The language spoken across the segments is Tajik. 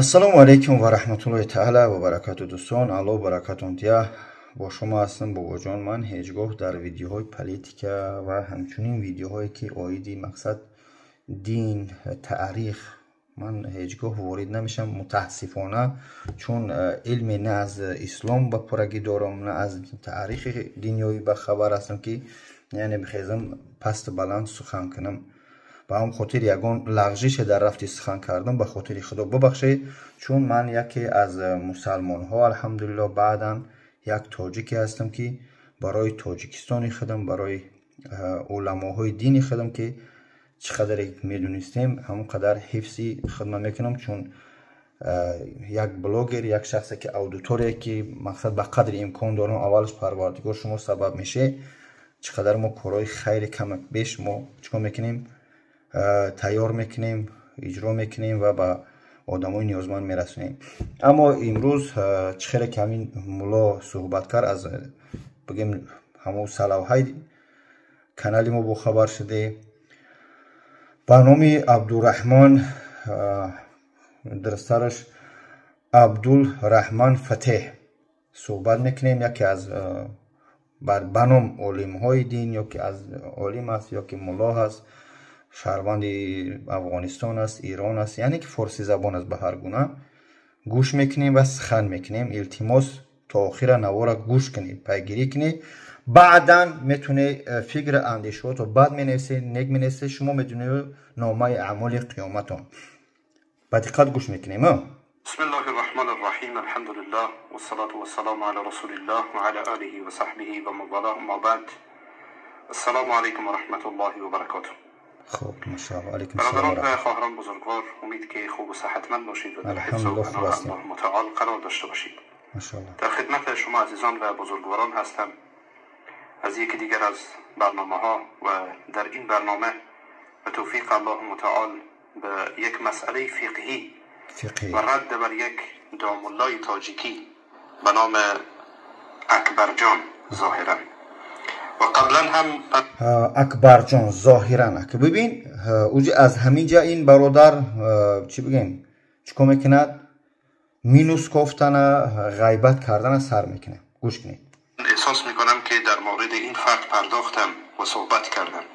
Ассалому алайкум ва раҳматуллоҳи таала ва баракату, дӯстон. Аллоҳ баракатон диҳа. Бо шумо ҳастам Бобоҷон. Ман ҳеҷ гоҳ дар видеоҳои политика ва ҳамчунин видеоҳое, ки оиди мақсад дин, таърих, ман ҳеҷ гоҳ ворид намешавам, мутаассифона, чун илме на аз ислом ба пуррагӣ дорам, на аз таърихи дунёвӣ ба хабар ҳастам, ки яъне бихезам пасту баланд сухан кунам. Ба ҳамон хотир ягон лағжише дар рафти сухан кардам, ба хотири Худо бубахшед, чун ман яке аз мусалмонҳо, алҳамдулилло, баъдан як тоҷике ҳастам, ки барои Тоҷикистони худам, барои уламоҳои дини худам, ки чӣ қадаре медонистем, ҳамон қадар ҳифзи хидмат мекунам, чун як блогер, як шахсе, ки аудитория, ки мақсад ба қадри имкон дорам, аввалаш Парвардигор шумо сабаб мешед, чӣ қадар мо корҳои хайри камак беш мо чикор мекунем, тайёр мекунем, иҷро мекунем ва ба одамои ниёзманд мерасонем. Аммо имрӯз чӣ хеле ки ҳамин мулло суҳбат кард, аз бигем ҳамон салавҳаи канали мо бохабар шуде, ба номи Абдураҳмон, дурусттараш Абдулраҳман Фатеҳ суҳбат мекунем. Яке аз ба ном олимҳои дин, ё ки аз олим аст, ё ки мулло ҳаст, шаҳрванди Афғонистон аст, Ирон аст, яъне ки форсизабон аст. Ба ҳар гуна гӯш мекунем ва сухан мекунем. Илтимос, то охира навора гӯш кунед, пайгирӣ кунед, баъдан метавонед фикр андешаҳото бад менависед, нек менависед, шумо медонед номаи аъмоли қиёматон. Ба диққат гӯш мекунем. بسم الله الرحمن الرحيم، الحمد لله والصلاة والسلام على رسول الله وعلى آله وصحبه ومن والاه، أما بعد، السلام عليكم ورحمة الله وبركاته. خب، ماشاءالله، علیکم. برادران و خواهران بزرگوار، امید که خوب و صحتمند باشید و در حفظ و پناه الله متعال قرار داشته باشید. ماشاءالله. در خدمت شما عزیزان و بزرگواران هستم از یکی دیگر از برنامه ها و در این برنامه به توفیق الله متعال به یک مسئله فقهی فقهی و رد بر یک دامولای تاجیکی به نام اکبرجان ظاهرا و قبلا هم Акбарҷон зоҳиран. Бибин, уҷи аз ҳамин ҷа ин бародар чӣ бигем, чӣ кор мекунад? Минус кофтана, ғайбат кардана сар мекунад. Гӯш кунед. احساس میکنم که در مورد این فرد پرداختم و صحبت کردم.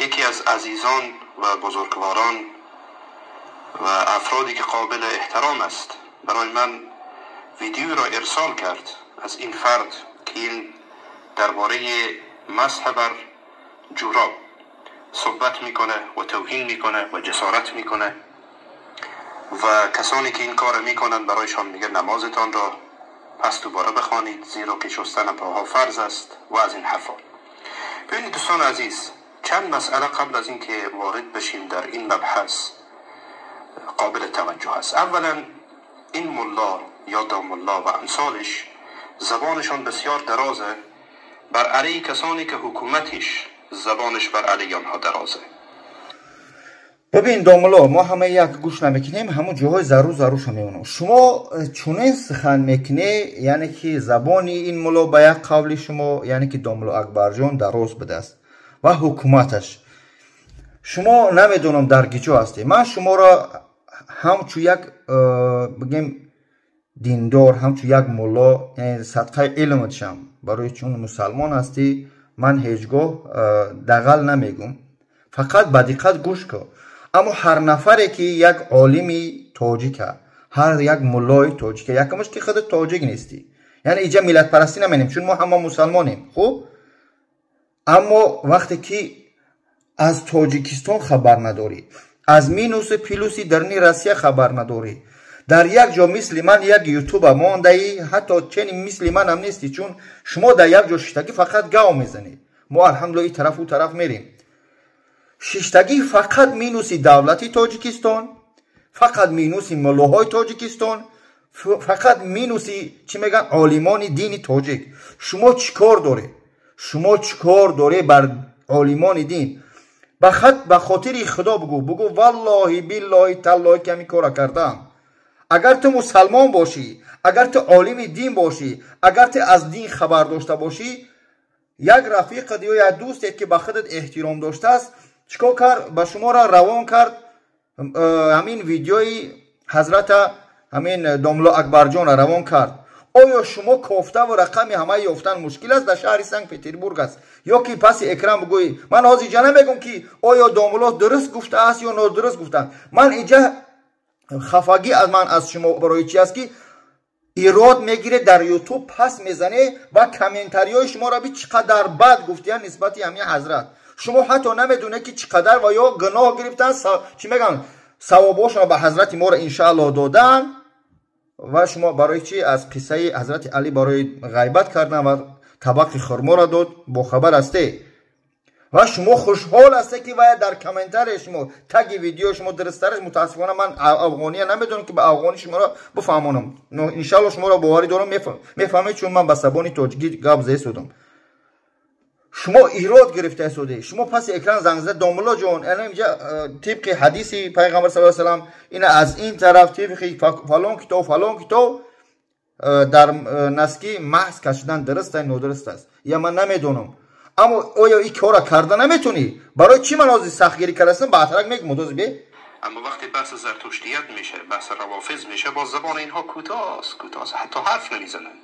یکی از عزیزان و بزرگواران و افرادی که قابل احترام است برای من ویدیو را ارسال کرد از این فرد که این درباره مسح بر جوراب صحبت میکنه و توهین میکنه و جسارت میکنه و کسانی که این کار میکنند برایشان میگه نمازتان را پس دوباره بخوانید، زیرا که شستن پاها فرض است و از این حرفا. ببینید دوستان عزیز، چند مسئله قبل از اینکه وارد بشیم در این مبحث قابل توجه است. اولا این ملا یا داملا و امثالش زبانشان بسیار درازه بر علیه کسانی که حکومتش زبانش بر علیه آنها درازه. Бибин, домулло, мо ҳама як гӯш намекунем, ҳамон ҷоҳои зарур заруша мемонам. Шумо чунин сухан мекунӣ, яъне ки забони ин мулло, ба як қавли шумо, яъне ки домулло Акбарҷон дароз будааст ва ҳукуматаш. Шумо намедонам дар киҷо ҳастед. Ман шуморо ҳамчун як бигем диндор, ҳамчун як мулло, садқаи илматшам, барои чун мусалмон ҳастӣ, ман ҳеҷ гоҳ дағал намегум, фақат ба диққат гӯш кун. Аммо ҳар нафаре ки як олими тоҷика, ҳар як муллои тоҷика, якумаш ки худат тоҷик нестӣ, яъне иҷа миллатпарастӣ наменем, чун мо ҳама мусалмонем. Хуб, аммо вақте ки аз Тоҷикистон хабар надорӣ, аз минусу плюси даруни Россия хабар надорӣ, дар як ҷо мисли ман як ютуба мондаӣ, ҳатто чени мисли манам нестӣ, чун шумо дар як ҷо шиштагӣ фақат гав мезанед. Мо, алҳамдулилла, и тараф, ӯ тараф мерем. Шиштагӣ фақат минуси давлати Тоҷикистон, фақат минуси муллоҳои Тоҷикистон, фақат минуси, чӣ мегӯянд, олимони дини тоҷик. Шумо чӣ кор доред? Шумо чӣ кор доред бар олимони дин? Ба хотири Худо бугӯ, бугӯ: валлоҳи, биллоҳи, таллоҳи, ки ҳамин кора кардаам. Агар ту мусалмон бошӣ, агар ту олими дин бошӣ, агар ту аз дин хабар дошта бошӣ, як рафиқат ё як дӯстет, ки ба худат эҳтиром доштааст, чӣ кор кард? Ба шуморо равон кард ҳамин видеои ҳазрата ҳамин домло Акбарҷона равон кард. Оё шумо кофта ва рақами ҳамаи ёфтан мушкил аст дар шаҳри Санкт-Петербург аст? Ё ки паси экран бигӯӣ? Ман ҳозир иҷа намегӯм, ки оё домло дуруст гуфтааст ё нодуруст гуфтааст. Ман иҷа хафагӣ аз ман аз шумо барои чи аст, ки ирод мегиред, дар Ютуб пас мезанед ва комментариҳои шуморо би чӣ қадар бад гуфтиян нисбати ҳамин ҳазрат. Шумо ҳатто намедонед, ки чӣ қадар ва ё гуноҳ гирифтан, чӣ мегӯянд, савобҳошонро ба ҳазрати моро иншааллоҳ додан. Ва шумо барои чӣ аз қиссаи ҳазрати Алӣ барои ғайбат кардан ва табақи хурморо дод, бохабар ҳасте. Ва шумо хушҳол ҳасте, ки вая дар комментарии шумо, таги видеои шумо дурусттараш. Мутаассифона, ман афғония намедонам, ки ба афғонӣ шуморо бифаҳмонам. Иншалло, шуморо боварӣ дорам, мефаҳмед, чун ман ба забони тоҷикӣ гап зесудам. Шумо ирод гирифта истодед. Шумо паси экран занг зада: «Домулло ҷон, инҷа тибқи ҳадиси пайғамбар саллаллоҳу алайҳи васаллам, ина аз ин тараф тибқи фалон китоб, фалон китоб, дар носки маҳз кашидан дуруст аст, нодуруст аст?» Я ман намедонам, аммо оё ин корра карда наметонӣ? Барои чӣ ман ҳозир сахтгирӣ кардастам? Баъдтарак мегӯм дози бе. اما وقتی بحث زرتشتیت میشه، بحث روافض میشه، با زبان اینها کوتاست، کوتاست، حتی حرف نمیزنند.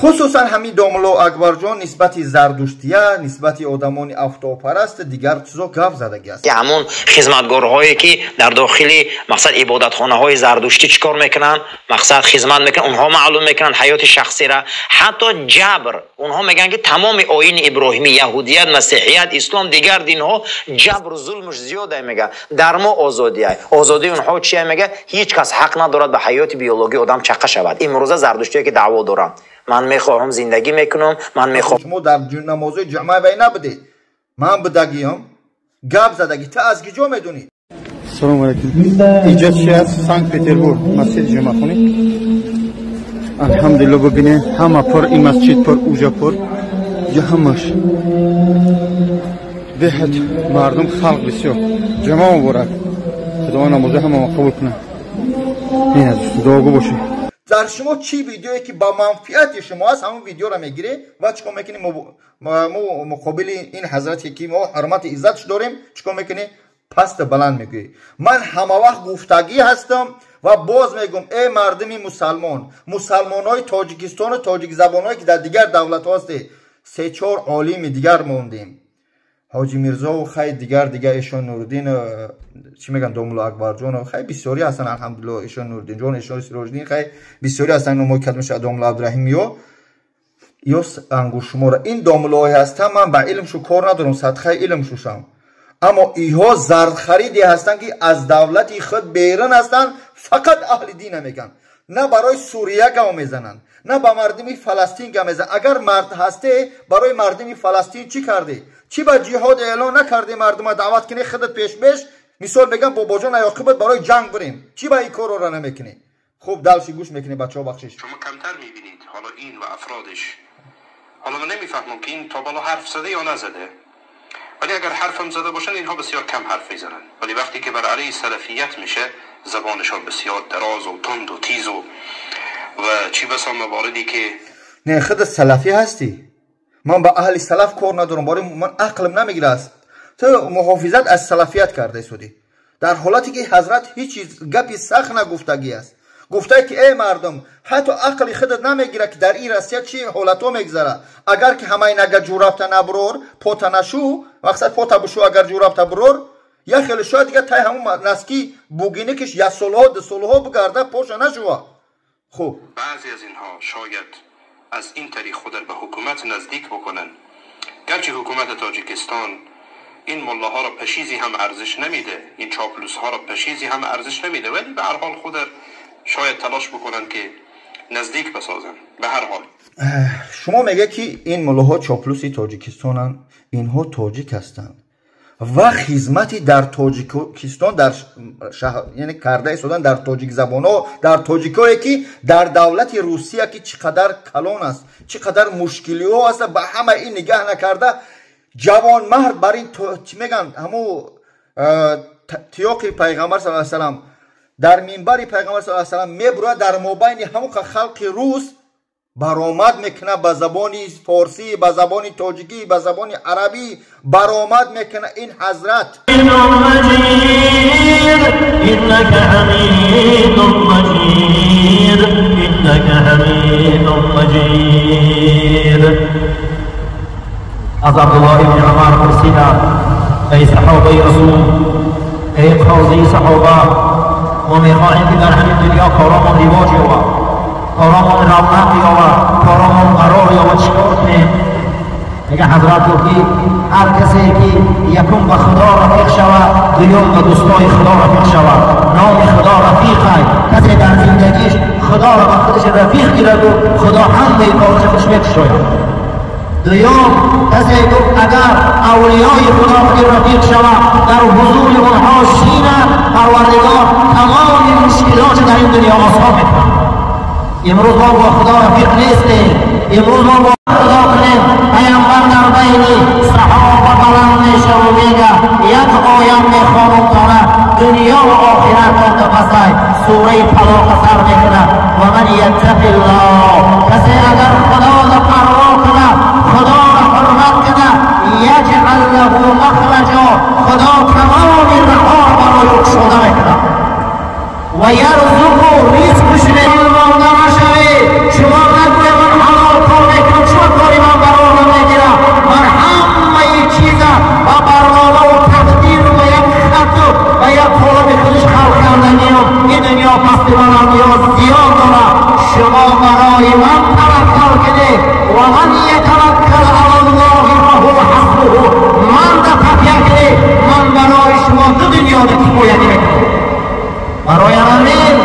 Хусусан ҳамин домулло Акбарҷон нисбати зардуштия, нисбати одамони афтобпараст, дигар чизо гап задагӣ аст. Ҳамон хизматгорҳое, ки дар дохили мақсад ибодатхонаҳои зардуштӣ чӣ кор мекунанд, мақсад хизмат мекунанд, онҳо маълум мекунанд ҳаёти шахсира, ҳатто ҷабр. Онҳо мегӯянд, ки тамоми оини иброҳимӣ, яҳудият, масеҳият, ислом, дигар динҳо ҷабру зулмуш зиёда, мега, дар мо озодия. Озодии онҳо чия? Мега, ҳеҷ кас ҳақ надорад ба ҳаёти биологии одам чақа шавад. Имрӯза зардуштие, ки даъво доранд, ман мехоҳам зиндагӣ мекунам, ман мехоҳам. Шумо дар намозои ҷамъа вай набудед, ман будагиам, гап задагӣ. Ту аз киҷо медонӣ? Салому алайкум. Инҷа чи аст? Санкт Петербург, масҷиди ҷумъахонӣ. Алҳамдулилло, бибинед, ҳама пур, ин масҷид пур, уҷа пур, ҷа ҳамаш беҳад мардум, халқ бисёр. Ҷамъа муборак, Худованд намози ҳама қабул кунад. Ин аз дуогӯ бошед. Дар шумо чӣ видеое, ки ба манфиати шумо аст, ҳамон видеоро мегирӣ ва чӣ кор мекунӣ? Мо муқобили ин ҳазрате, ки мо ҳурмати иззатш дорем, чӣ кор мекунӣ? Паст баланд мегӯӣ. Ман ҳамавақт гуфтагӣ ҳастам ва боз мегӯм: эй мардуми мусалмон, мусалмонҳои Тоҷикистону тоҷикзабонҳое, ки дар дигар давлатҳо ҳастед, се-чор олими дигар мондем, Ҳоҷи Мирзову хай, дигар дигар, эшон Нуриддин, чӣ мегӯянд, домулло Акбарҷонов, хай, бисёрӣ ҳастанд, алҳамдулилло, эшон Нуриддинҷон, эшон Сироҷиддин, хай, бисёрӣ ҳастанд. Номои кадмаша домулло Абдураҳим ё ангушшумора ин домуллоҳое ҳастанд. Ман ба илмшу кор надорам, садқаи илм шушам, аммо иҳо зардхариде ҳастанд, ки аз давлати худ берун ҳастанд. Фақат аҳли дина мегӯянд, на барои Сурия гав мезананд, на ба мардуми Фаластин гав мезананд. Агар мард ҳасте, барои мардуми Фаластин чӣ кардӣ? Чӣ ба ҷиҳод эълон накардӣ? Мардума даъват кунӣ худат пешпеш, мисол мегам, бобоҷон Аёқибат, барои ҷанг бирем. Чӣ ба ин корро намекунӣ? Хуб, дальше гӯш мекунӣ, бачаҳо, бахшиш. شما کمتر میبینید. حالا این و افرادش، حالا من نمیفهمم که این تا بالا حرف زده یا نزده، ولی اگر حرفم زده باشن، اینها بسیار کم حرف میزنن. ولی وقتی که بر علیه سلفیت میشه، زبانشان بسیار دراز و تند و تیز و چی بسا مواردی که не, худат салафӣ ҳастӣ. Ман ба аҳли салаф кор надорам, бори ман ақлм намегира аст. Ту муҳофизат аз салафият карда истодӣ, дар ҳолате ки ҳазрат ҳеҷ чиз гапи сахт нагуфтагӣ аст. Гуфтае, ки эй мардум, ҳатто ақли худат намегира, ки дар ин Россия чӣ ҳолатҳо мегузарад. Агар ки ҳамаи нага ҷурабта набурор, пота нашу, мақсад пота бушу, агар ҷурабта бурор, як хеле шояд дигар тай ҳамун носки бугиникиш як солҳо, ду солҳо бигарда, поша нашува. Хуб. بعضی از اینها شاید از این طریق خود را به حکومت نزدیک بکنن، گرچه حکومت تاجیکستان این ملاها را پشیزی هم ارزش نمیده، این چاپلوس ها را پشیزی هم ارزش نمیده، ولی به هر حال خود شاید تلاش بکنن که نزدیک بسازن. به هر حال Шумо мегӯед, ки ин муллоҳо чоплуси тоҷикистонанд. Инҳо тоҷик ҳастанд ва хизмати дар Тоҷикистон дар яъне карда истодан дар тоҷикзабонҳо, дар тоҷикое, ки дар давлати Русия, ки чӣ қадар калон аст, чӣ қадар мушкилиҳо аст, ба ҳама ин нигаҳ накарда, ҷавонмард бар ин, чӣ мегӯянд, ҳамун тиёқи пайғамбар саллаллоҳу алайҳи васаллам, дар минбари пайғамбар саллаллоҳу алайҳи васаллам мебурад, дар мобайни ҳамон халқи рус баромад мекунад, ба забони форсӣ, ба забони тоҷикӣ, ба забони арабӣ баромад мекунад ин ҳазрат. مجيد إنك حميد مجيد. از عبدالله بن عمر پرسیدند ای صحابه رسول، ای قاضی صحابه، ما میخواهیم که در همین دنیا کارامون رواج یابد، کارامون رونق یابد، کارامون قرار یابد، چیکار کنیم؟ میگه حضرت گفت هر کسی که یکم به خدا رفیق شود، دوم به دوستای خدا رفیق شود. نام خدا رفیق است. کسی در زندگیش خدا را به خودش رفیق گیرد و خدا هم به کارش خودش میکشاید. دوم کسی گفت اگر اولیای خدا خود رفیق شود، در حضور اونها شیند، پروردگار تمام مشکلات در این دنیا آسان میکند. امروز ما با خدا رفیق نیستیم. امروز ما با خدا کنیم. پیامبر در بین صحابه بلند میشه و میگه یک آیه میخوانم داره دنیا و آخرت را پسای سوره طلاق سر میکنه. و من یتق الله، کسی اگر خدا را پروا کنه، خدا را حرمت کنه، یجعل له مخرجا، خدا تمام رها برای او گشوده میکنه. و یرزقه، رزقش میده. نشوید شما نگوید من حلال کار میکنم، چون کاری من برار نمیگیرم. من همه چیزا با برنامه و تقدیر و یک خط و یک قالب خودش خلق کردنیم. این دنیا پس من نیاز زیاد داره. شما برای من توکل کنید. و من یتوکل علی الله فهو حسبه. من در تکیه کنید، من برای شما دو دنیا کفایت میکنم. برای همین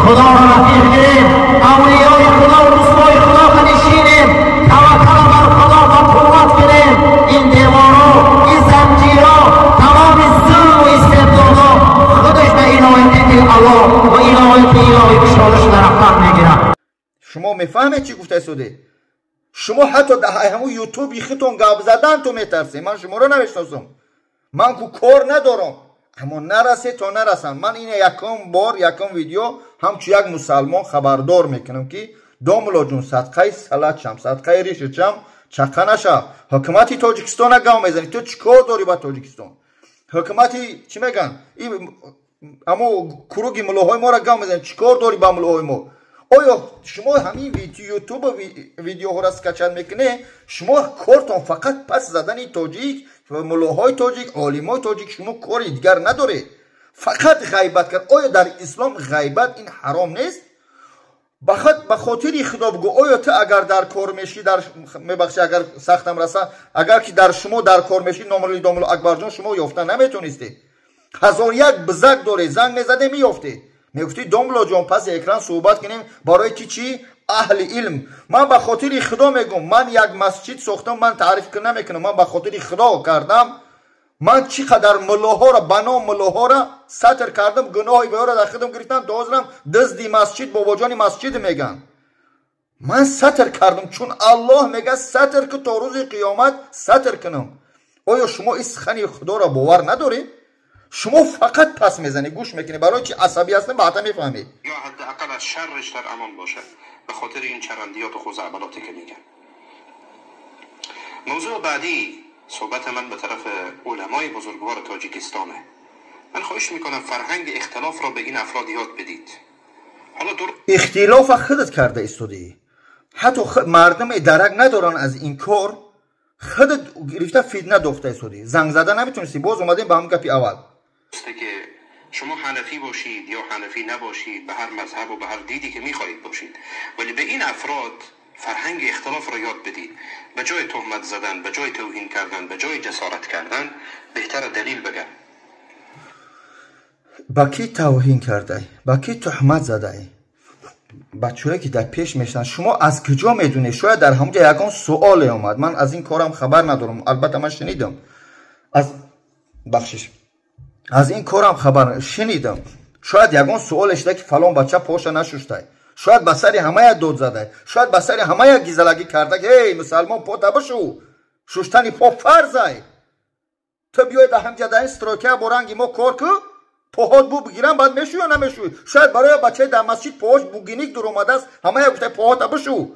خدا را رفیق گیریم، اولیای خدا و دوستای خدا نشینیم، توکل بر خدا و قوت کنیم. این دیوارا، این زنجیرا، تمام ظلم و استبدادا خودش به عنایت الله و عنایت الهی کشادش در رفتن میگیرد. شما میفهمید چی گفته سوده؟ شما حتی در همون یوتیوب خودتون گپ زدن تو میترسید. من شما رو نمیشناسم، من کو کار ندارم، اما نرسه تا نرسم. من این یکم بار یکم ویدیو همچو یک مسلمان خبردار میکنم که домло ҷун садқаи салатшам, садқаи ришачам чақа наша. Ҳукумати Тоҷикистона гав мезанӣ, ту чӣ кор дорӣ ба Тоҷикистон? Ҳукумати чӣ меган, амо куруги мулоҳои моро гав мезанӣ, чӣ кор дорӣ ба мулоҳои мо? Оё шумо ҳамин ютуб видеоҳоро скачать мекунед? Шумо кортон фақат пас задани тоҷик, мулоҳои тоҷик, олимои тоҷик, шумо кори дигар надоред, фақат ғайбат кард. Оё дар ислом ғайбат ин ҳаром нест? Ба хотири худо бигӯ, оё ту агар дар кор мешӣ, мебахшӣ агар сахтам раса, агар ки дар шумо дар кор мешӣ, номрли домло Акбарҷон шумо ёфта наметонистед. Ҳазор як бизак доред, занг мезаде меёфтед, мегуфтӣ домло ҷон паси экран суҳбат кунем. Барои ки чӣ? Аҳли илм. Ман ба хотири худо мегӯм, ман як масҷид сохтам, ман таъриф намекунам, ман ба хотири худо кардам. Ман чӣ қадар муллоҳоро ба ном муллоҳоро сатр кардам, гуноҳи беёро дар худам гирифтам, то ҳозирам дизди масҷид, бобоҷони масҷид меган. Ман сатр кардам, чун Аллоҳ мега сатр ки то рӯзи қиёмат сатр кунам. Оё шумо ин сухани худоро бовар надоред? Шумо фақат пас мезанед, гӯш мекунед. Барои чи асабӣ ҳастем, баъда мефаҳмед. یا حداقل از شرش در امان باشد به خاطر این چرندیات و خزعبلاتی که میگن. موضوع بعدی صحبت من به طرف علمای بزرگوار تاجیکستانه. من خواهش میکنم فرهنگ اختلاف را به این افراد یاد بدید. حالا اختلاف خودت کرده استودی، حتی مردم درک ندارن از این کار، خودت گرفته فتنه دوخته استودی. زنگ زده نمیتونستی، باز اومدیم به هم گپی اول. درسته که شما حنفی باشید یا حنفی نباشید، به هر مذهب و به هر دیدی که میخواهید باشید، ولی به این افراد فرهنگ اختلاف را یاد بدید. به جای تهمت زدن، به جای توهین کردن، به جای جسارت کردن، بهتر دلیل بگن. با کی توهین کرده؟ با کی تهمت زده؟ بچه‌ای که در پیش میشن، شما از کجا میدونید؟ شاید در همونجا یکان سوال آمد، من از این کارم خبر ندارم، البته من شنیدم از بخشش از این کارم خبر شنیدم. شاید یگان سوال شده که فلان بچه پاشه نشوشته، شاید به سر همه دود زده، شاید به سر همه گیزلگی کرده که ای مسلمان پا بشو، ششتنی پا فرضه. تو بیای در همجا در این ستروکه با رنگ ما کار که پاهات بو بگیرم بعد میشوی یا نمیشوی. شاید برای بچه در مسجد پاهاش بوگینیک در اومده است، همه گفته پاهات بشو.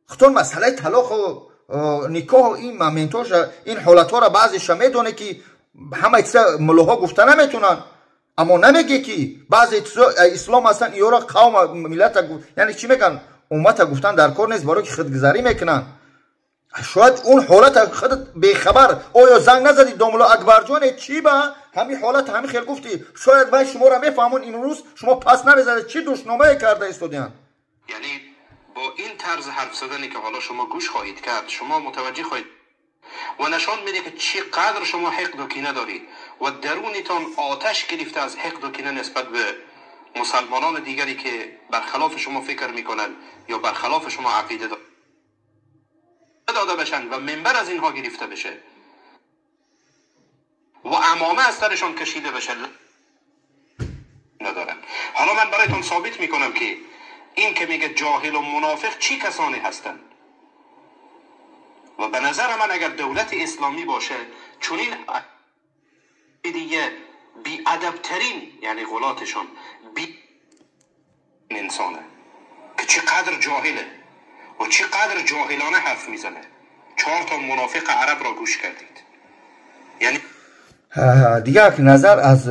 خودتون مسئله طلاق و نکاح این مومنتاش، این حالتها را بعضیش میدونه که همه چیز ملوها گفته نمیتونن، اما نمیگه که بعضی چیزا اسلام اصلا ایورا قوم ملت، یعنی چی میگن Уммата гуфтан дар кор нест, барои ки худгузарӣ мекунанд. Шояд он ҳолата худат бехабар. Оё занг назадӣ домулло Акбарҷоне, чӣ ба ҳамин ҳолат ҳамин хел гуфтӣ? Шояд вай шуморо мефаҳмон, имрӯз шумо пас намезадед, чӣ душномае карда истодиянд. Яъне бо ин тарзи ҳарф задане ки ҳоло шумо гӯш хоҳед кард, шумо мутаваҷҷеҳ хоҳед ва нишон медиҳад ки чӣ қадр шумо ҳиқду кина доред ва дарунитон оташ гирифта аз ҳиқду кина нисбат ба мусалмонони дигаре ки бархилофи шумо фикр мекунанд ё бархилофи шумо ақида дода бешанд ва минбар аз инҳо гирифта бشه ва амома аз саршон кашида бشه ندارن. حالا من برایتون ثابت میکنم که این که میگه جاهل و منافق چی کسانی هستند و به نظر من اگر دولت اسلامی باشه چون این دیگه بی ادبترین، یعنی غلاتشون بی انسانه که چقدر جاهله و چقدر جاهلانه حرف میزنه. 4 تا منافق عرب را گوش کردید. یعنی дигар назар аз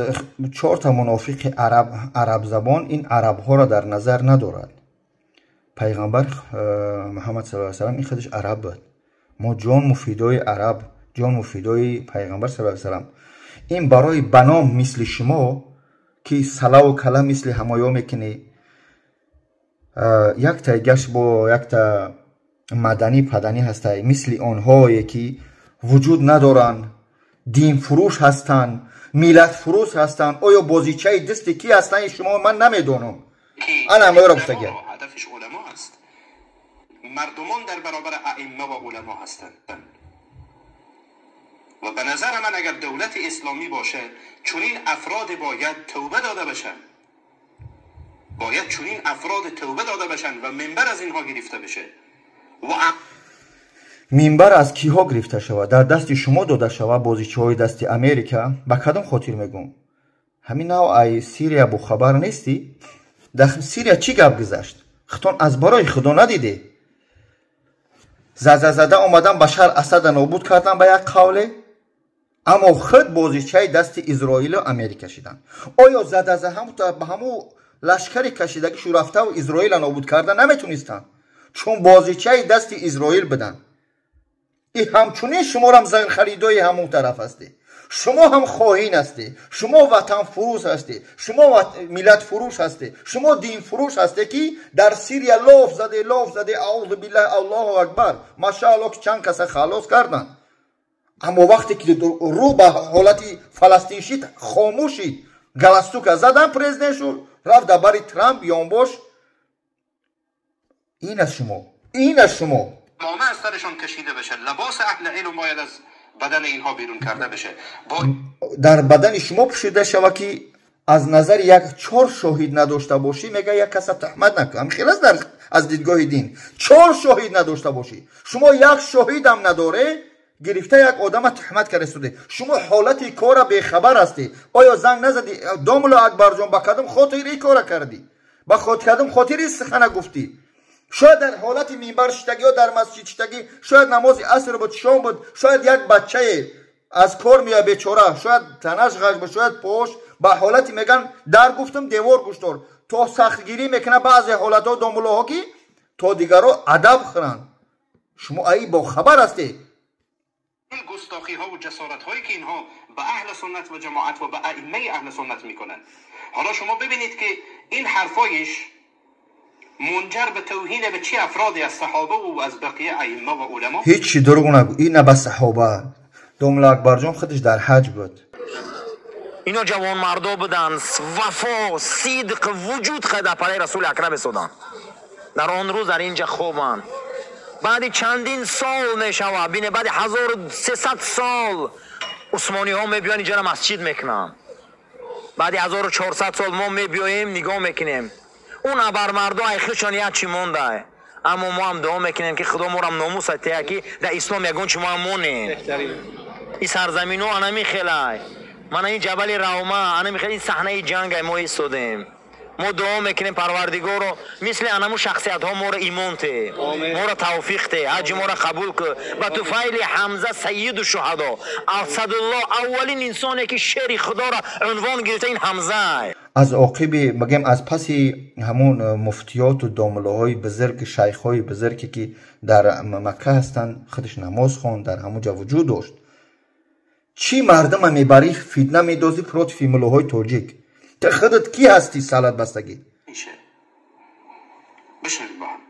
4 та мунофиқи араб, арабзабон, ин арабҳоро дар назар надорад. Пайғамбар Муҳаммад саллаллоҳу алайҳи васаллам ин худаш араб буд. Мо ҷону фидои араб, ҷону фидои пайғамбар саллаллоҳу алайҳи васаллам. Ин барои ба ном мисли шумо ки салаву кала мисли ҳамоё мекунӣ, якта гаш бо якта маданӣ паданӣ ҳастай, мисли онҳое ки вуҷуд надоранд, динфурӯш ҳастанд, миллатфурӯш ҳастанд. Оё бозичаи дасти кӣ ҳастанд шумо, ман намедонам. Ана ҳамаёро гуфтагия. ҳадафаш уламо аст. Мардумон дар баробари аимма ва уламо ҳастанд ва ба назари ман агар давлати исломӣ боше, чунин афрод бояд тавба дода бошанд. Бояд чунин афрод тавба дода бошанд ва минбар аз инҳо гирифта бشه ва минбар аз киҳо гирифта шавад, дар дасти шумо дода шавад, бозичаҳои дасти Америка. Ба кадом хотир мегӯм? Ҳамин нав ай Сирия бохабар нестӣ? Дар Сирия чӣ гап гузашт, хитон аз барои худо надидӣ? Зада-зада омадан Башар Асада нобуд кардан ба як қавле, аммо худ бозичаи дасти Изроилу Америка шиданд. Оё зада ба ҳамун лашкари кашидагишу рафтаву Изроила нобуд карда наметонистанд, чун бозичаи дасти Изроил буданд? И ҳамчунин шуморам зархаридои ҳамон тараф ҳастӣ. Шумо ҳам хоин ҳастӣ, шумо ватанфурӯш ҳастӣ, шумо миллатфурӯш ҳастӣ, шумо динфурӯш ҳастӣ, ки дар Сирия лоф заде, лоф заде, аузу биллаҳ, Аллоҳу акбар, машаалло, ки чанд каса халос карданд. Аммо вақте ки рӯ ба ҳолати Фаластин шид, хомӯш шид. Галстука задан, президент шуд, рафт дар бари Трамп ёнбош. Ин аз шумо, ин аз шумо. امامه از سرشان کشیده بشه، لباس اهل علم باید از بدن اینها بیرون کرده بشه. با дар бадани шумо пӯшида шава, ки аз назари як чор шоҳид надошта бошӣ, мега, як каса таҳмат накун. Ҳам хел аст аз дидгоҳи дин, чор шоҳид надошта бошӣ. Шумо як шоҳидам надоре, гирифта як одама таҳмат карда истоде. Шумо ҳолати кора бехабар ҳастӣ. Оё занг назадӣ, домулло Акбарҷон, ба кадом хотир ин кора кардӣ, ба кадом хотири сухана гуфтӣ? Шояд дар ҳолати минбар шиштагӣ ё дар масҷид шиштагӣ, шояд намози аср буд, шом буд, шояд як бачае аз кор меояд бечора, шояд танаш ғаш буд, шояд пош ба ҳолати меган дар гуфтум девор гуштор, то сахтгирӣ мекунад баъзе ҳолатҳо домуллоҳо, ки то дигарро адаб хӯранд. Шумо аи бохабар ҳастед. این گستاخی ها و جسارت هایی که اینها به اهل سنت و جماعت و به ائمه اهل سنت میکنند. حالا شما ببینید که این حرفایش منجر به توهین به چه افرادی از صحابه و از بقیه ائمه و علما. ҳеҷ дурӯғ нагӯ. Ин на ба саҳоба. Домулло Акбарҷон худаш дар ҳаҷ буд. Ино ҷавонмардо буданд, вафо, сидқ, вуҷуд дар палаи Расули Акрам истоданд. Дар он рӯз дар инҷа хобанд. Баъди чандин сол мешавад, бине, баъди 1300 сол усмониҳо мебиёнд, инҷара масҷид мекунанд. Баъди 1400 сол мо мебиёем, нигоҳ мекунем, он абармардо айхишон як чӣ монда. Аммо мо ҳам дуо мекунем, ки Худо морам номус атея, ки дар ислом ягон чи мо ҳам монем. Ин сарзаминҳо анами хелай, мана ин ҷабали Равма анами хел, ин саҳнаи ҷангай мо истодем. Мо дуо мекунем, Парвардигоро, мисли анаму шахсиятҳо моро имон те, моро тавфиқ те, ҳаҷи моро қабул кӯ ба туфайли Ҳамза сайиду шуҳадо, Асадулло, аввалин инсоне ки шери Худоро унвон гирифта, ин Ҳамзай. Аз оқиби бигем аз паси ҳамун муфтиёту домуллоҳои бузург, шайхҳои бузурге ки дар Макка ҳастанд, худаш намоз хонд, дар ҳамун ҷо вуҷуд дошт. Чӣ мардума мебарӣ, фитна медозӣ против муллоҳои тоҷик? Ту худат кӣ ҳастӣ салат бастагӣ? بشنوید با هم.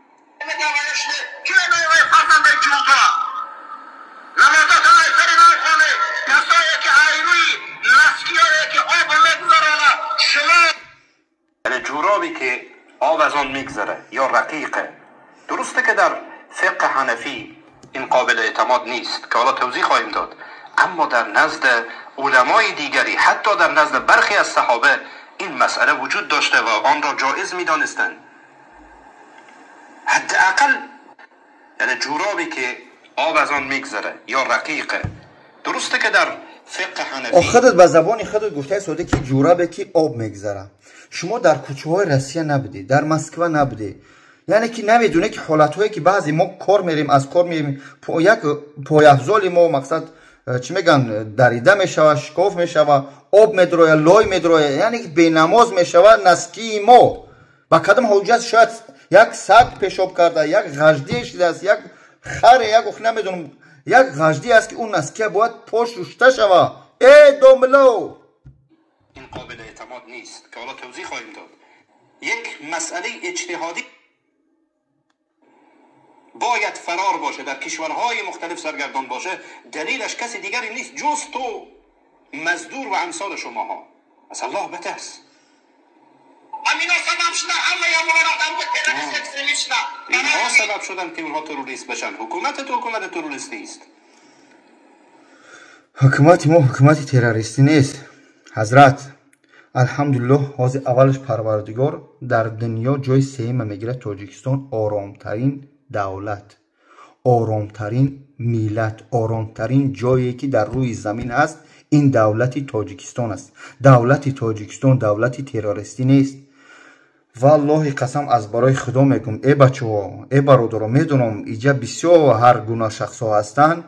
یعنی جورابی که آب از آن میگذره یا رقیقه، درسته که در فقه حنفی این قابل اعتماد نیست که حالا توضیح خواهیم داد، اما در نزد علمای دیگری، حتی در نزد برخی از صحابه این مسئله وجود داشته و آن را جایز میدانستند. حداقل یعنی جورابی که آب از آن میگذره یا رقیقه، درسته که در فقه حنفی خودت به زبان خودت گفته ساده که جورابی که آب میگذره. شما در کوچه های روسیه نبودی، در مسکو نبودی، یعنی که نمیدونه که حالتهایی که بعضی ما کار میریم، از کار میریم، یک پایافزال ما مقصد چی میگن دریده میشوه، شکاف میشوه، آب میدروه، لای میدروه، یعنی که بینماز میشوه نسکی ما. با کدام حجت شاید یک سگ پیشاب کرده، یک غژدی شده است، یک خر، یک نمیدونم، یک غژدی است که اون نسکیه باید پاش شسته شوه. ای داملو، این قابل اعتماد نیست که حالا توضیح خواهیم داد. یک مسئله اجتهادی باید فرار باشه، در کشورهای مختلف سرگردان باشه، دلیلش کسی دیگری نیست جز تو مزدور و امثال شماها. از الله بترس. اینها سبب شدن که اونها تروریست بشن. حکومت تو حکومت تروریستی است. حکومت ما حکومت تروریستی نیست حضرت. الحمدلله ҳозир аввалаш Парвардигор дар дунё ҷои сеюма мегирад. Тоҷикистон оромтарин давлат, оромтарин миллат, оромтарин ҷое ки дар рӯи замин ҳаст ин давлати Тоҷикистон аст. Давлати Тоҷикистон давлати террористӣ нест. Валлоҳи қасам аз барои Худо мегӯм, э бачаҳо, э бародаро, медонам иҷа бисёр ҳар гуна шахсҳо ҳастанд.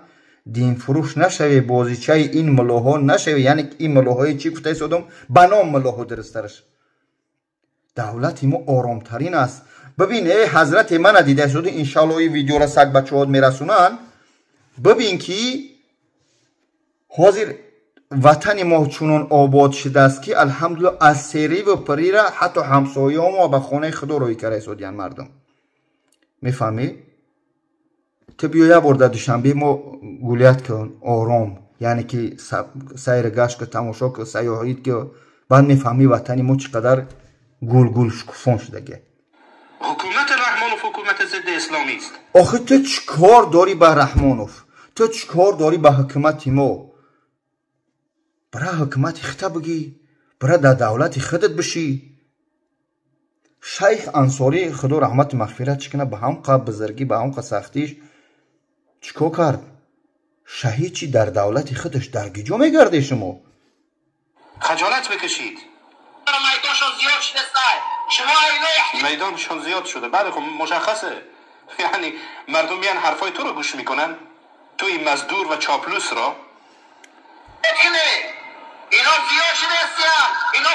Динфурӯш нашаве, бозичаи ин муллоҳо нашаве. Яъне ин муллоҳои чӣ гуфта истодам? Ба ном муллоҳо дурусттараш. Давлати мо оромтарин аст. Бибин, э ҳазрате мана дида истоди, иншалло ин видеоро саг бачаҳот мерасонанд. Бибин ки ҳозир ватани мо чунон обод шудааст ки алҳамдулилло аз сериву пирира ҳатто ҳамсояҳо мо ба хонаи худо рӯй карда истодиянд мардум. Мефаҳмӣ? Ту биё як бор дар Душанбе мо гулият кун ором, яъне ки сайру гашт ку, тамошо ку, сайёҳит ку, баъд мефаҳмӣ ватани мо чӣ қадар гулгул шукуфон шудагӣ. ҳукумати Раҳмонов ҳукумати зидди исломӣ аст. Охи ту чӣ кор дорӣ ба Раҳмонов? Ту чӣ кор дорӣ ба ҳукумати мо? Бара ҳукумати хита бигӣ, бара дар давлати худат бишӣ. Шайх Ансорӣ худо раҳмату мағфират чӣ кунад, ба ҳамқа бузургӣ, ба ҳамқа сахтиш чӣ кор кард? Шаҳид чӣ дар давлати худаш дар гиҷо мегардед шумо? Хаҷолат бикашид. میدانشون زیاد شده. بله خب مشخصه، یعنی مردم میان حرفای تو رو گوش میکنن، تو این مزدور و چاپلوس را. اینا زیاد شده، اینا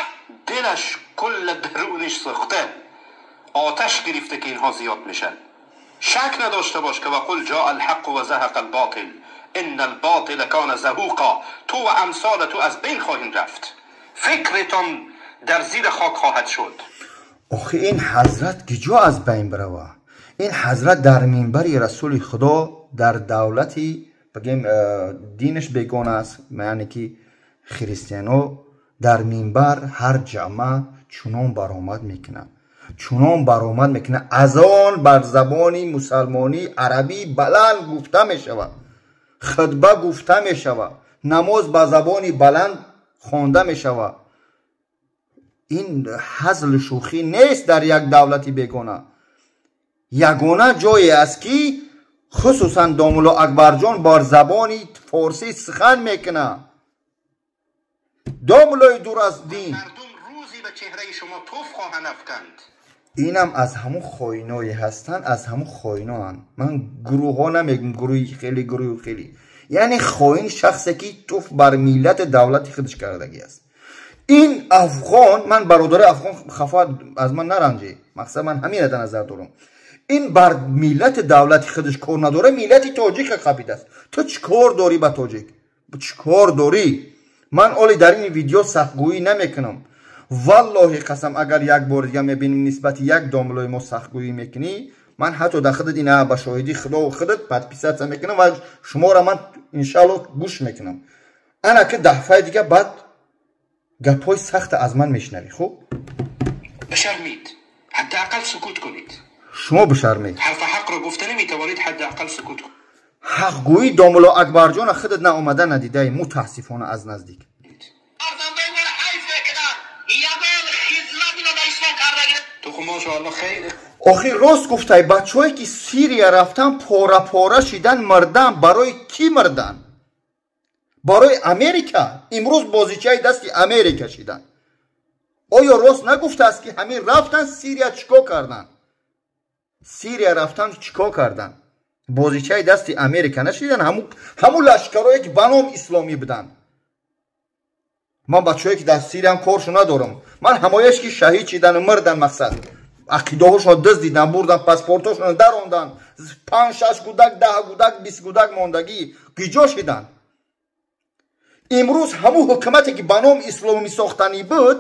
دلش کل درونش سوخته، آتش گرفته که اینها زیاد میشن. شک نداشته باش که وقل جاء الحق و زهق الباطل ان الباطل کان زهوقا. تو و امثال تو از بین خواهیم رفت، فکرتان در زیر خاک خواهد شد. آخه این حضرت کجا از بین بروه؟ این حضرت در منبر رسول خدا در دولتی بگیم دینش بیگانه است، یعنی که خریستیانو در منبر هر جمعه چنان برآمد میکنه، چنان برآمد میکنه، از آن بر زبانی مسلمانی عربی بلند گفته میشود، خطبه گفته میشود، نماز به زبانی بلند خوانده میشود. این هزل شوخی نیست در یک دولتی بیگانه. یگانه جایی است که خصوصا داملا اکبرجان بر زبانی فارسی سخن میکنه. داملای دور از دین. مردم روزی به چهره شما توف خواهند افکند. اینم از همون خائنایی هستن، از همون خائنان. من گروه ها نمیگم، گروهی خیلی گروه خیلی، یعنی خائن شخصی که توف بر ملت دولتی خودش کردگی است. Ин афғон, ман бародари афғон хафа аз ман наранҷӣ, мақсад ман ҳамина дар назар дорам. Ин бар миллати давлати худаш кор надора, миллати тоҷика қапидааст. Ту чӣ кор дорӣ ба тоҷик? Чӣ кор дорӣ? Ман оли дар ин видео сахтгӯӣ намекунам. Валлоҳи қасам, агар як бор дига мебинем нисбати як домлои мо сахтгӯӣ мекунӣ, ман ҳатто дар худат ина ба шоҳидии худову худат подписаться мекунам ва шуморо ман иншаалло гӯш мекунам. Ана ки дафъаи дига баъд гапҳои сахта аз ман мешунавӣ. Хуб, بشرمید، حداقل سکوت کنید. Шумо бишармед. حرف حق را گفته نمیتوانید، حداقل سکوت کنید. Ҳақгӯии домулло Акбарҷона худат наомада надидаи, мутаассифона, аз наздик. فرزندای ما رو حیف میکنن، یگان خدمت اینا به اسلام کردگی. تو خب ماشاءالله خیلی охи рост гуфтай, бачаҳое ки Сирия рафтан, пора пора шидан, мирдан. Барои кӣ мирдан? Барои Америка. Имрӯз бозичаи дасти Америка шидан. Оё рост нагуфтааст, ки ҳамин рафтан Сирия, чӣ кор карданд? Сирия рафтан, чӣ кор карданд? Бозичаи дасти Америка нашидан? Ҳамун лашкарое ки ба ном исломӣ буданд. Ман бачаҳое ки дар Сириям коршо надорам, ман ҳамояш ки шаҳид шидану мирдан, мақсад ақидаҳошонро дуздидан, бурдан, паспортҳошонро дарондан, панҷ, шаш гудак, 10 гудак, 20 гудак мондагӣ гиҷо шиданд. Имрӯз ҳамун ҳукумате ки ба ном исломӣ сохтанӣ буд,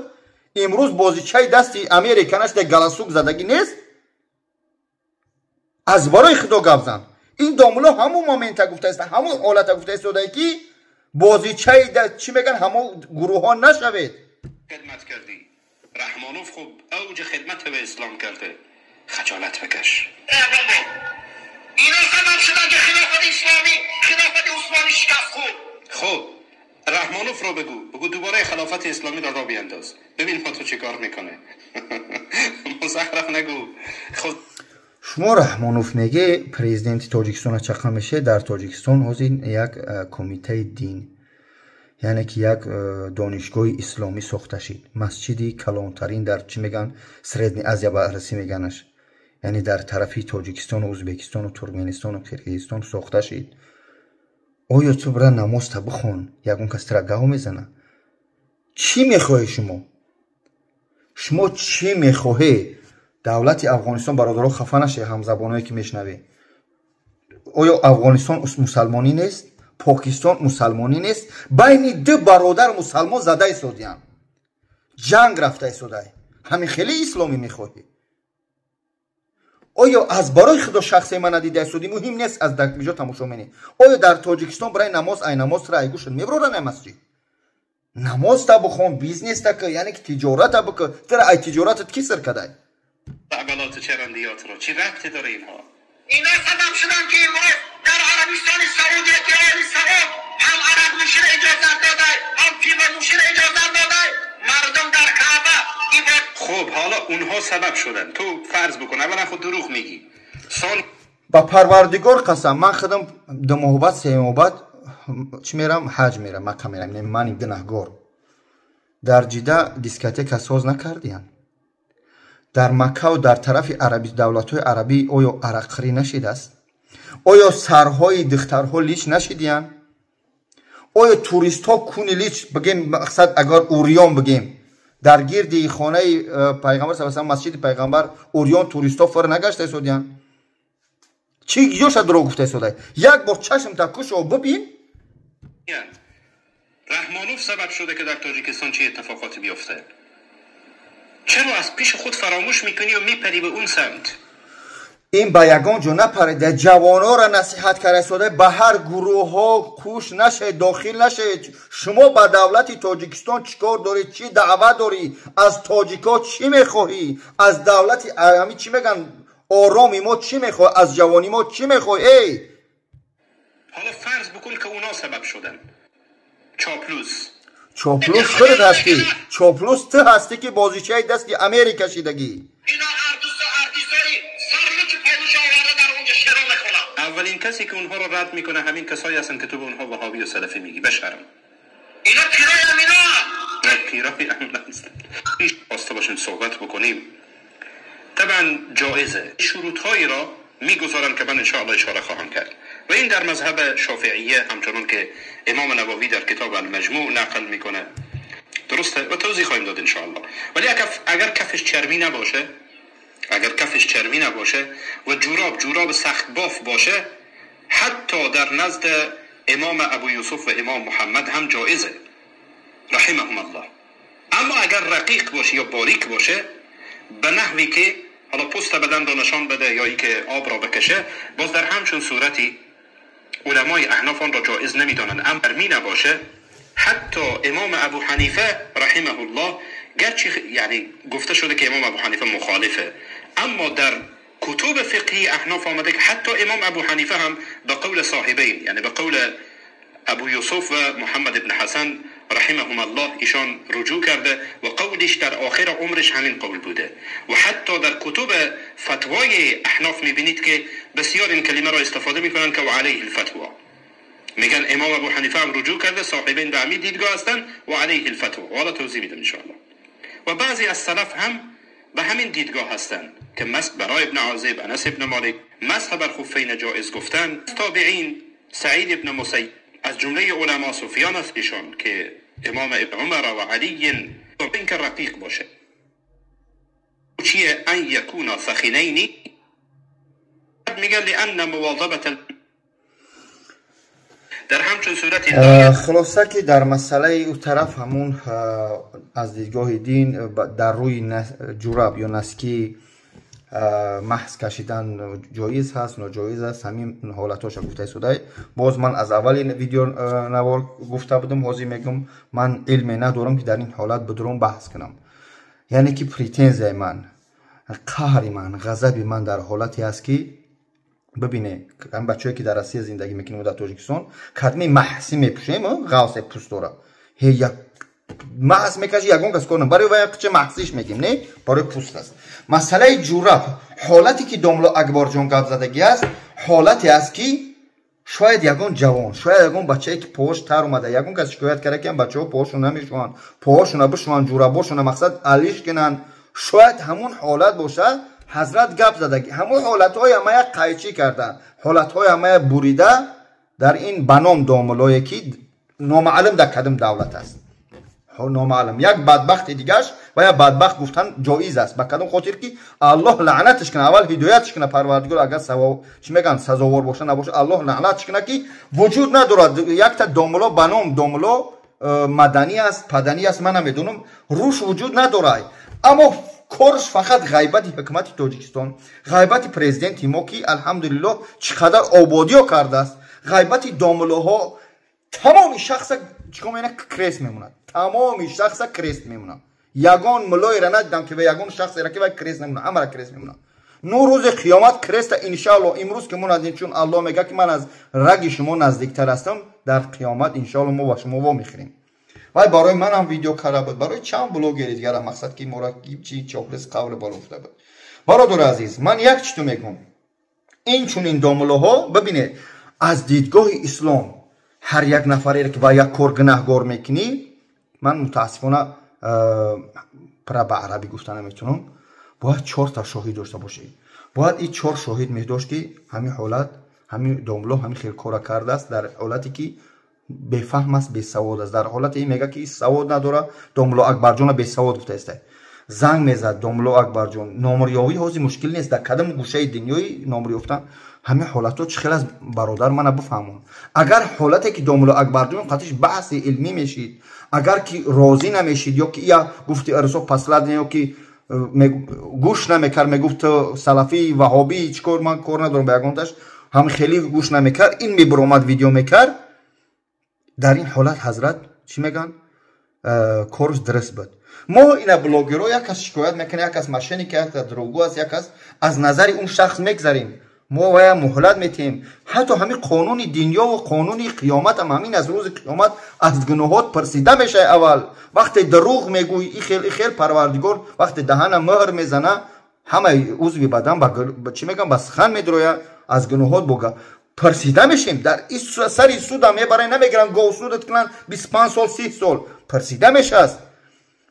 имрӯз бозичаи дасти Америка нашида, галасук задагӣ нест. Аз барои худо гап зан. Ин домулло ҳамун момента гуфтааст, ҳамун ҳолата гуфта истодае, ки бозичаи чӣ мегӯянд, ҳамон гурӯҳҳо нашавед. خدمت کردی. رحمانوف خب اوج خدمت به اسلام کرده. خجالت بکش. بابا، اینا سبب شدن که خلافت اسلامی، خلافت عثمانی شکست خورد. خب رحمانوف رو بگو، بگو دوباره خلافت اسلامی را را بینداز، ببین با تو چه کار میکنه. مزخرف نگو. خب Шумо Раҳмонов меге, президенти Тоҷикистона чақа меше. Дар Тоҷикистон ҳозир як кумитаи дин, яъне ки як донишгоҳи исломӣ сохта шид, масҷиди калонтарин дар, чӣ мегӯянд, Средний Азия баррасӣ меганаш, яъне дар тарафи Тоҷикистону Ӯзбекистону Туркманистону Қирғизистон сохта шид. Оё ту бира намозта бихон, ягон кас тира гав мезана? Чӣ мехоҳед шумо? Шумо чӣ мехоҳед? Давлати Афғонистон, бародаро, хафа нашед, ҳамзабоное ки мешунавед, оё Афғонистон мусалмонӣ нест? Покистон мусалмонӣ нест? Байни ду бародар мусалмон зада истодиянд, ҷанг рафта истодай. Ҳамин хеле исломӣ мехоҳӣ? Оё аз барои худо шахсе ма надида истодӣ? Муҳим нест, аз дар куҷо тамошо менӣ. Оё дар Тоҷикистон барои намоз, ай намоз ра айгӯшат мебароранд ай масҷид? Намозта бихон, бизнеста ки, яъне ки тиҷората бикӣ. Тира ай тиҷоратат ки сир кадай? عبلات چرندیات رو چی ربطی داره اینها؟ اینا سبب شدن که امروز در عربستان سعودی که آل سعود هم عرق نوشی را اجازه داده، هم پیوه نوشی را اجازه داده، مردم در کعبه عبادت خب حالا اونها سبب شدن، تو فرض بکن. اولا خود دروغ میگی سال Ба Парвардигор қасам, ман худам 2 моҳ баъд, 3 моҳ баъд чӣ мерам, ҳаҷ мерам, Макка мерам. Не, мани гунаҳгор. Дар Ҷида дискотека соз накардиянд? Дар Маккаву дар тарафи араби, давлатҳои арабӣ оё арақхӯрӣ нашидааст? Оё сарҳои духтарҳо лич нашидиянд? Оё туристҳо куни лич, бигем, мақсад, агар урён бигем, дар гирди хонаи пайғамбар са, масҷиди пайғамбар урён туристҳо фир нагашта истодиянд? Чӣ ҷоша дурӯғ гуфта истодай? Як бор чашмта кушо, бибин. رحمانوف سبب شده که در تاجیکستان چه اتفاقاتی بیفته. چرا از پیش خود فراموش میکنی و میپری به اون سمت؟ Ин ба ягон ҷо напарида, ҷавонҳоро насиҳат карда истода: ба ҳар гурӯҳҳо куш нашавед, дохил нашавед. Шумо ба давлати Тоҷикистон чӣ кор доред? Чӣ даъва дорӣ? Аз тоҷикҳо чӣ мехоҳӣ? Аз давлати ҳами, чӣ мегӯянд, ороми мо чӣ мехоҳӣ? Аз ҷавони мо чӣ мехоҳӣ, эй? حالا فرض بکن که اونا سبب شدن. چاپلوس. Чоплус худат ҳастӣ, чоплус ту ҳастӣ, ки бозичаи дасти Америка шидагӣ. اینا ارتیست ارتیستای سرلوچ پالوش آورده در اونجا شعر میخونن. اولین کسی که اونها رو رد میکنه همین کسایی هستن که تو به اونها وهابی و سلفی میگی. بشرم. اینا پیرای همینا. نه، پیرای هم هستن. خواسته باشیم صحبت بکنیم، طبعا جایزه. شروطهایی را میگذارن که من انشاءالله اشاره خواهم کرد و این در مذهب شافعیه، همچنان که امام نووی در کتاب المجموع نقل میکنه. درسته؟ و توضیح خواهیم داد انشاءالله. ولی اگر کفش چرمی نباشه، اگر کفش چرمی نباشه و جوراب سخت باف باشه، حتی در نزد امام ابو یوسف و امام محمد هم جایزه رحمهم الله. اما اگر رقیق باشه یا باریک باشه به نحوی که حالا پوست بدن را نشان بده یا ای که آب را بکشه، باز در همچون صورتی علمای احناف آن را جایز نمیدانند. اما چرمی نباشه، حتی امام ابو حنیفه رحمه الله، گرچه یعنی گفته شده که امام ابو حنیفه مخالفه، اما در کتب فقهی احناف آمده که حتی امام ابو حنیفه هم به قول صاحبین، یعنی به قول ابو یوسف و محمد ابن حسن رحمهم الله ایشان رجوع کرده و قولش در آخر عمرش همین قول بوده. و حتی در کتب فتوای احناف میبینید که بسیار این کلمه را استفاده میکنن که و علیه الفتوا، میگن امام ابو حنیفه هم رجوع کرده، صاحبین به همین دیدگاه هستن و علیه الفتوا. حالا توضیح میدم انشاءالله. و بعضی از سلف هم به همین دیدگاه هستند که مسح برای ابن عازب، انس ابن مالک، مسح بر خفین جایز گفتن. تابعین سعید ابن مسیب، از جمله علما سفیان است ایشان که امام ابن عمر و علی، این که رقیق باشه. چیه؟ ان یکون ثخینین. میگه لان مواظبه در همچون صورتی. خلاصه که در مسئله او طرف همون از دیدگاه دین در روی جوراب یا نسکی محض کشیدن جایز هست، ناجایز است، همین حالتاش گفته شده. باز من از اول این ویدیو نوار گفته بودم، حاضر میگم من علم ندارم که در این حالت بدرم بحث کنم. یعنی که претензия من، قهر من، غضب من در حالتی است که ببینه هم بچه‌ای که در روسیه زندگی میکنیم و در تاجیکستان کدمی محسی میپوشیم، غوث پوست داره، هی یک محس میکشی یگون کس کنم برای وای چه محسیش میگیم، نه برای پوست است. مسئله جوراب، حالتی که داملا اکبر جان گپ زدگی است، حالتی است که شاید یگون جوان، شاید یگون بچه‌ای که پوش تر اومده، یگون کس شکایت کرده که بچه‌ها پوشون نمیشوان، پوشون بشوان، جورابشون مقصد علیش کنن، شاید همون حالت باشه. حضرت گپ زدگی همون حالتهای همه قیچی کرده، حالتهای همه بریده در این بنام داملایی که نامعلوم در کدام دولت است، نامعلوم. یک بدبخت دیگهش و یا بدبخت گفتن جایز است، به کدام خاطر که الله لعنتش کنه، اول هدایتش کنه پروردگار، اگر سوا چی میگن سزاوار باشه نباشه، الله لعنتش کنه که وجود ندارد. یک تا داملا بنام داملا مدنی است، پدنی است، من نمیدونم، روش وجود نداره، اما корш фақат ғайбати ҳукумати Тоҷикистон, ғайбати президенти мо ки алҳамдулиллоҳ чӣ қадар ободиё кардааст, ғайбати домулоҳо, тамоми шахса чикор мекунад? Крест мемонад, тамоми шахса крест мемонад. Ягон мулоеро надидам ки ягон шахсеро ки вай крест намонад, ҳамаро крест мемонад. Ну рӯзи қиёмат креста иншааллоҳ имрӯз ки мо наздик, чун Аллоҳ мегӯяд ки ман аз раги шумо наздиктар ҳастам, дар қиёмат иншааллоҳ мо ба шумо вомехӯрем. Вай барои манам видео карда буд, барои чанд блогери дигар мақсад ки мора чи чоплес қавли боло гуфта буд. Бародари азиз, ман як чизу мегӯм, ин чунин домулоҳо бибинед, аз дидгоҳи ислом ҳар як нафареро ки ба як кор гунаҳгор мекунӣ, ман мутаассифона пра ба арабӣ гуфта наметунам, бояд чорта шоҳид дошта бошӣ. Бояд ин чор шоҳид медошт ки ҳамин ҳолат, ҳамин домуло ҳамин хел кора кардааст, дар ҳолате ки бефаҳм аст, бесавод аст. Дар ҳолате ин мега ки савод надора, домуло Акбарҷона бесавод гуфтааст. Занг мезад домуло Акбарҷон, номрёвӣ ҳозир мушкил нест, дар кадом гӯшаи дунёи номр ёфтан ҳамин ҳолатҳо чӣ хел аст, бародар мана бифаҳмон. Агар ҳолате ки домуло Акбарҷон қатиш баҳси илмӣ мешид, агар ки розӣ намешид, ё ки я гуфти арсо паслад, ё ки гӯш намекард, мегуфт салафӣ ваҳобӣ чӣ кор, ман кор надорам ба ягонташ, ҳам хеле гӯш намекард, ин мебиромад видео мекард. Дар ин ҳолат ҳазрат чӣ мегӯянд? Корш дуруст буд. Мо ина блогерҳо як кас шикоят мекунад, як кас мошенник, як кас дурӯғгӯ аст, як кас аз назари он шахс мегзарем, мо вая муҳлат метиҳем. Ҳатто ҳамин қонуни дунёву қонуни қиёмат ҳам ҳамин аз рӯзи қиёмат аз гуноҳот пурсида мешавад. Аввал вақте дурӯғ мегӯй, ихел ихел парвардигор вақте даҳана мӯҳр мезана, ҳамаи узви бадан ба чӣ мегӯям, ба сухан медрояд, аз гуноҳот бо пурсида мешем. Дар сари судам мебаранд, намегиранд гов судат кунанд 25 сол 30 сол, пурсида мешааст.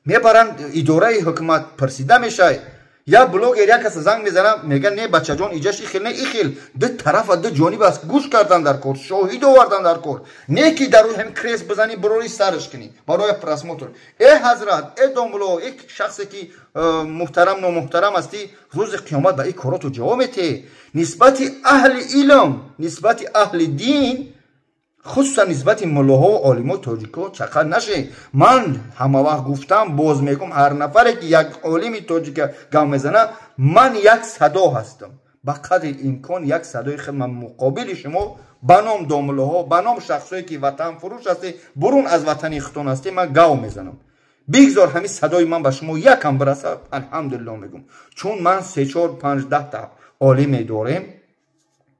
Мебаранд идораи ҳукумат, пурсида мешавад. Як блогер як каса занг мезанам, мега не бачаҷон, иҷаш ихел не ихел. Ду тарафа ду ҷониб аст, гӯш кардан дар кор, шоҳид овардан дар кор. Не ки дар рӯи ҳамин крест бизанӣ, барори сараш кунӣ барои просмотр. Э ҳазрат, э домуло, э шахсе ки муҳтарам номуҳтарам ҳастӣ, рӯзи қиёмат ба ин короту ҷавоб метиҳӣ. Нисбати аҳли илм, нисбати аҳли дин, хусусан нисбати муллоҳо ва олимои тоҷико чақар наше. Ман ҳамавақт гуфтам, боз мегӯм, ҳар нафаре ки як олими тоҷика гап мезана, ман як садо ҳастам. Ба қадри имкон як садои худ ман муқобили шумо ба ном домуллоҳо, ба ном шахсое ки ватанфурӯш ҳастӣ, бурун аз ватани худтон ҳастӣ, ман гав мезанам. Бигзор ҳамин садои ман ба шумо якам бирасад, алҳамдулилло мегӯм. Чун ман 3, 4, 5, 10 та олиме дорем,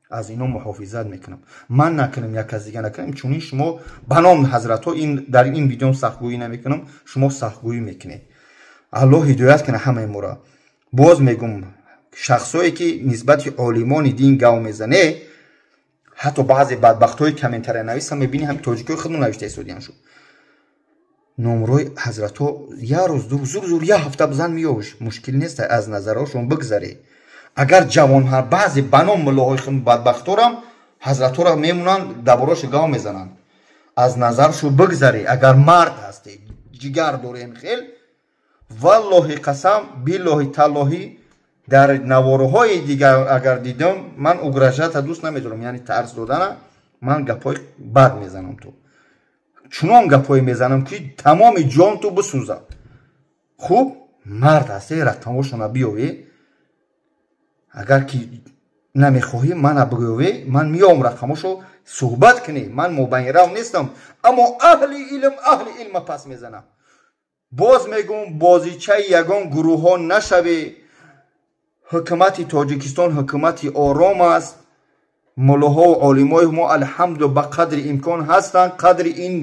аз ино муҳофизат мекунам. Ман накунам, як кас дига накунам. Чунин шумо ба ном ҳазратҳо ин дар ин видеом сахтгӯӣ намекунам, шумо сахтгӯӣ мекунед. Аллоҳ ҳидоят кунад ҳамаи моро. Боз мегӯм, шахсое ки нисбати олимони дин гав мезане, ҳатто баъзе бадбахтҳои комментариянависам мебинӣ, ҳам тоҷикои худмон навишта истодиян шуд. Номрои ҳазратҳо як рӯз, ду рӯз, зур зур як ҳафта бизан меёвиш, мушкил нест, аз назарҳошон бигзарӣ. Агар ҷавонҳа баъзе ба ном муллоҳои худ бадбахторам ҳазратҳоро мемонанд, даборошу гав мезананд. Аз назаршу бигзарӣ. Агар мард ҳастӣ, ҷигар дорем хел, валлоҳи қасам, биллоҳи таллоҳи, дар наворҳои дигар агар дидам, ман угрожата дӯст намедорам, яъне тарс додана, ман гапҳои бад мезанам ту. Чунон гапҳое мезанам ки тамоми ҷон ту бисӯзад. Хуб, мард ҳастӣ, рақамҳошона биёвӣ. Агар ки намехоҳӣ мана биёвӣ, ман меом рақамҳошо суҳбат кунӣ. Ман мобайнрав нестам, аммо аҳли илм аҳли илма пас мезанам. Боз мегӯм, бозичаи ягон гурӯҳҳо нашавӣ. Ҳукумати Тоҷикистон ҳукумати ором аст. Муллоҳо ва олимои мо алҳамду ба қадри имкон ҳастанд. Қадри ин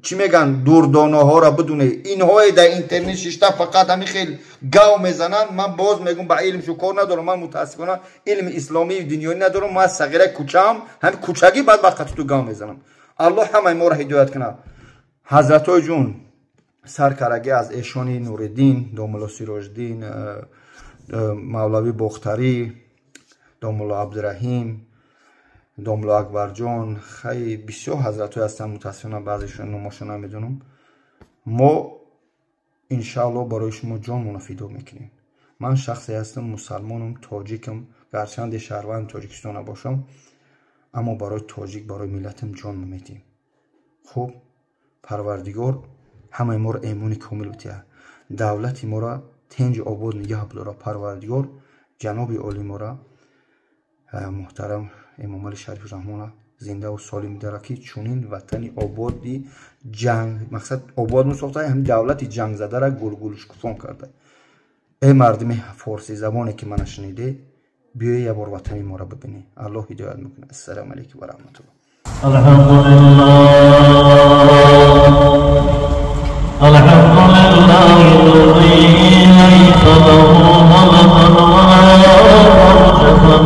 чӣ мегӯянд, дурдонаҳоро бидуне. Инҳое дар интернет шишта фақат ҳамин хел гав мезананд. Ман боз мегӯм, ба илм шукор надорам. Ман мутаассифона илми исломию дунёӣ надорам. Ман сағираи кӯчаам, ҳамин кӯчагӣ бадбахт ту гав мезанам. Аллоҳ ҳамаи моро ҳидоят кунад. Ҳазратҳои ҷун, саркарагӣ аз эшони Нуриддин, домулло Сироҷиддин, Мавлавӣ Бохтарӣ, домулло Абдураҳим, домулло Акбарҷон, хай бисёр ҳазратҳое ҳастанд, мутаассифона баъзешон номошон намедонам. Мо иншааллоҳ барои шумо ҷонмонро фидо мекунем. Ман шахсе ҳастам, мусалмонам, тоҷикам, гарчанде шаҳрванди Тоҷикистон набошам, аммо барои тоҷик, барои миллатам ҷон медиҳем. Хуб, Парвардигор ҳамаи моро эмони комил битиҳад, давлати моро тенҷу обод нигаҳ бидорад. Парвардигор ҷаноби олии моро муҳтарам Эмомалӣ Шариф Раҳмона зиндаву солим бидорад, ки чунин ватани ободи ҷанг мақсад обод месохта, ҳамин давлати ҷангзадаро гулгулшукуфон карда. Эй мардуми форсизабоне ки мана шуниде, биёед як бор ватани моро бибинед. Аллоҳ ҳидоят мекунад. Ассалому алайкум ва раҳматуллоҳ. الحمد لله الذي ليس له ولد ولا زوجة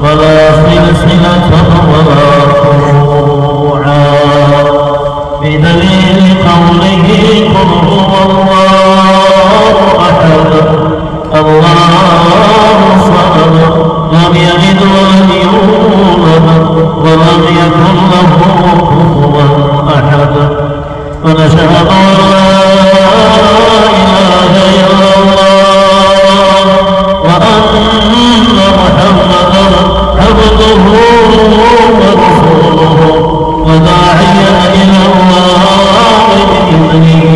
ولا سلسلة ولا فروعا، بدليل قوله قل هو الله أحد الله الصمد لم يلد ولم يولد ولم يكن له كفوا أحد. ونشهد أن لا إله إلا الله وأن محمدا عبده ورسوله وداعيا إلى الله بإذنه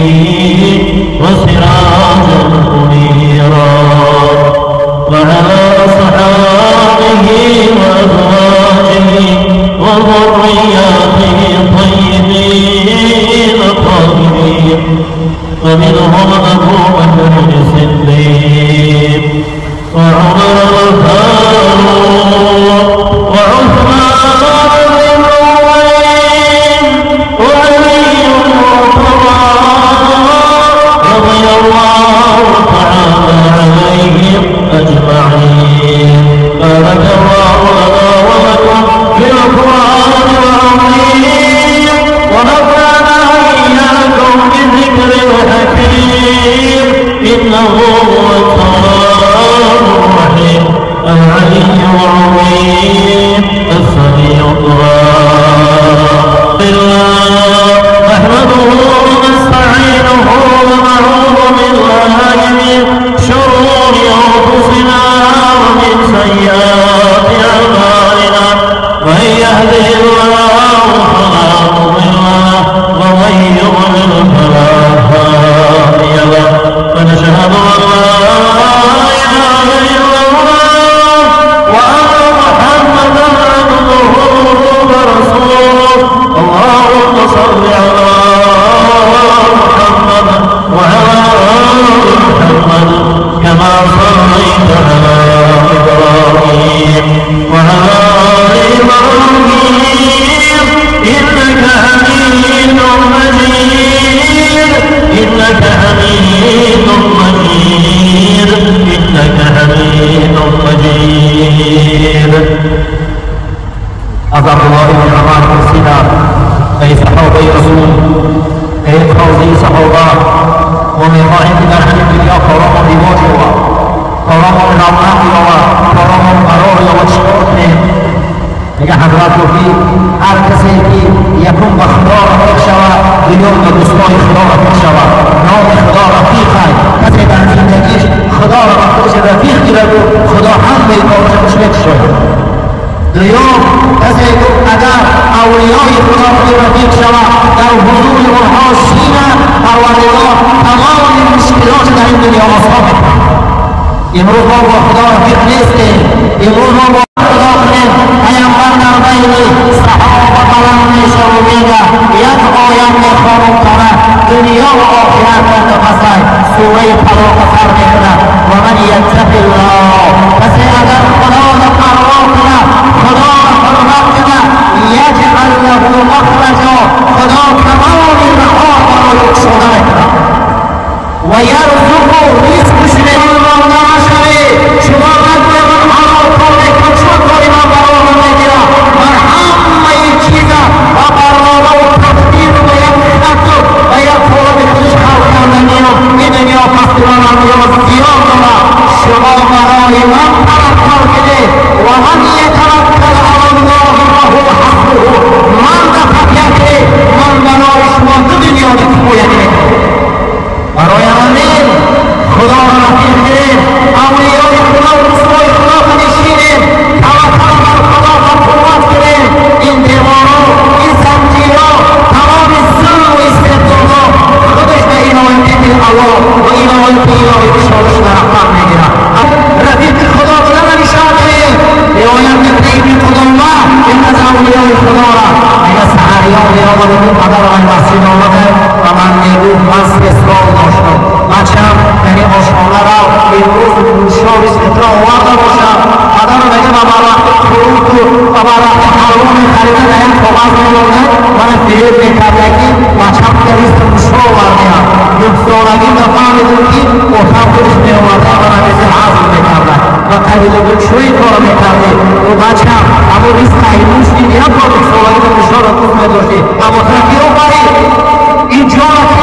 وسراجا منيرا، وعلى أصحابه وأزواجه وذرياته الطيبين الطاهرين، ومنهم أبو بكر الصديق وعمر الفاروق وعثمان ذي النورين وعلي المرتضى رضي الله تعالى عليهم أجمعين. بارك الله لنا ولكم في القرآن العظيم، ونفعنا إياكم بالذكر الحكيم، إنه هو التواب صليت على إبراهيم وعلى آل إبراهيم إنك حميد مجيد إنك حميد مجيد إنك حميد مجيد. از عبدالله بن عمر پرسیدند ای صحابه رسول، ای قاضی صحابه، ما میخواهیم که در همین دنیا کارامون رواج یابد، کارامون رونق یابد، کارامون قرار یابد، چیکار کنیم؟ میگه حضرت گفت هر کسی که یکم به خدا رفیق شود، دنیا به دوستای خدا رفیق شود، نام خدا رفیق است. کسی در زندگیش خدا را به خودش رفیق گیرد و خدا هم به کارش خوش میکشاید. دوم کسی گفت اگر اولیای خدا خود رفیق شود، در حضور آنها شینه، پروردگار تمام مشکلات در این دنیا آسان میکند. امروز ما با خدا رفیق نیستیم، امروز ما با خدا کنیم. پیامبر در بین صحابه بلند میشه و میگه یک آیت میخوانم کنه دنیا و آخرت را پسند. سوره طلاق سر میکنه و من یتق الله، کسی اگر خدا را پروا کنه، خدا را حرمت کنه، یجعل له مخرجا، خدا تمام رها برای او گشوده میکنه و یرزقه، رزقش میکنه. نشوی شما نگوی من حلال کار میکنم، چون کاری من برای میگیرم، من همه چیزا و برنامه و تقدیر و یک خط و یک قالب خودش خلق کرده میام. این دنیا پس من نیاز زیاد داره، شما برای من توکل کنید و من یتوکل علی الله فهو حسبه. من تکیه کنید، من برای شما دو دنیا کفایت میکنم. برای همین خدا را رفیق گیریم، اولیای خدا و دوستای خدا بنشینیم، توکل بر خدا و قوت کنیم. این دیوارا، این زنجیرا، تمام ظلم و استبدادا خودش به عنایت الله و عنایت الهی گشاده شده رحمت میگیرد. رفیق خدا بودن نشان دهیم. روایت میکنه ابن قدامه این از اولیای خدا را میگه سحریان میآمد و پدر من مسجد آمده و من میگفت من 3 سال داشتم، بچم یعنی آشانه را امروز موشا رزقت را آورده باشم. پدر میگه و بر وقت قروت و بر وقت حلوا میخریده در یک کاغذ میآورده، من فریب میکرده که بچم که رزق موشا آوردیم. 9 سالگی نفهمیدم که اتاق خودش میآورده و من رزق هضم میکرده و قبیله بود چوی کار میکردی و بچم اما رزق ایموش دیدی هم تا 9 سالگی موشا را دوست میداشتی، اما ترکی آفرید این جان.